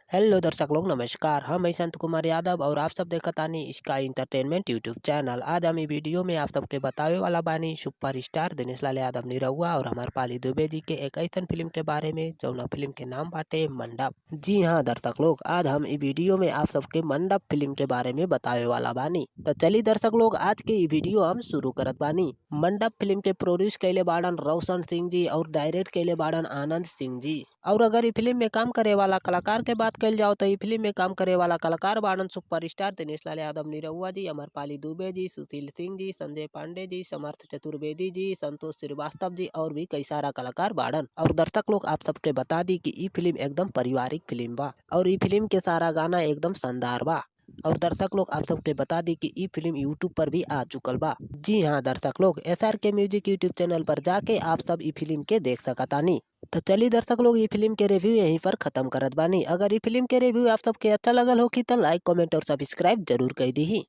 Hello दर्शक लोग, नमस्कार। हम हैं संत कुमार यादव और आप सब देखतानी स्काई एंटरटेनमेंट यूट्यूब चैनल। आज हम इ वीडियो में आप सबके बतावे वाला बानी सुपर स्टार दिनेश लाल यादव निरहुआ और अमरपाली दुबे जी के एक ऐसन फिल्म के बारे में जौना फिल्म के नाम बाटे मंडप। जी हाँ दर्शक लोग, आज हम इ वीडियो में आप सबके मंडप फिल्म के बारे में बतावे वाला बानी। तो चली दर्शक लोग, आज के इ वीडियो हम शुरू करत बानी। मंडप फिल्म के प्रोड्यूस कैले बाड़न रोशन सिंह जी और डायरेक्ट कैले बाड़न आनंद सिंह जी। और अगर इ फिल्म में काम करे वाला कलाकार के बात कइल जाओ तो इ फिल्म में काम करे वाला कलाकार बाड़न सुपर स्टार दिनेश लाल यादव निरहुआ जी, अमरपाली दुबे जी, सुशील सिंह जी, संजय पांडे जी, समर्थ चतुर्वेदी जी, संतोष श्रीवास्तव जी और भी कई सारा कलाकार बाड़न। और दर्शक लोग, आप सबके बता दी कि इ फिल्म एकदम पारिवारिक फिल्म बा और इ फिल्म के सारा गाना एकदम शानदार बा। और दर्शक लोग, आप सबके बता दी कि इ फिल्म यूट्यूब पर भी आ चुकल बा। जी हाँ दर्शक लोग, एसआरके म्यूजिक यूट्यूब चैनल पर जाके आप सब इ फिल्म के देख सकतानी। तो चलिए दर्शक लोग, ये फिल्म के रिव्यू यहीं पर खत्म करत बानी। अगर ये फिल्म के रिव्यू आप सबके अच्छा लगल होखी तो लाइक, कमेंट और सब्सक्राइब जरूर कर दीही।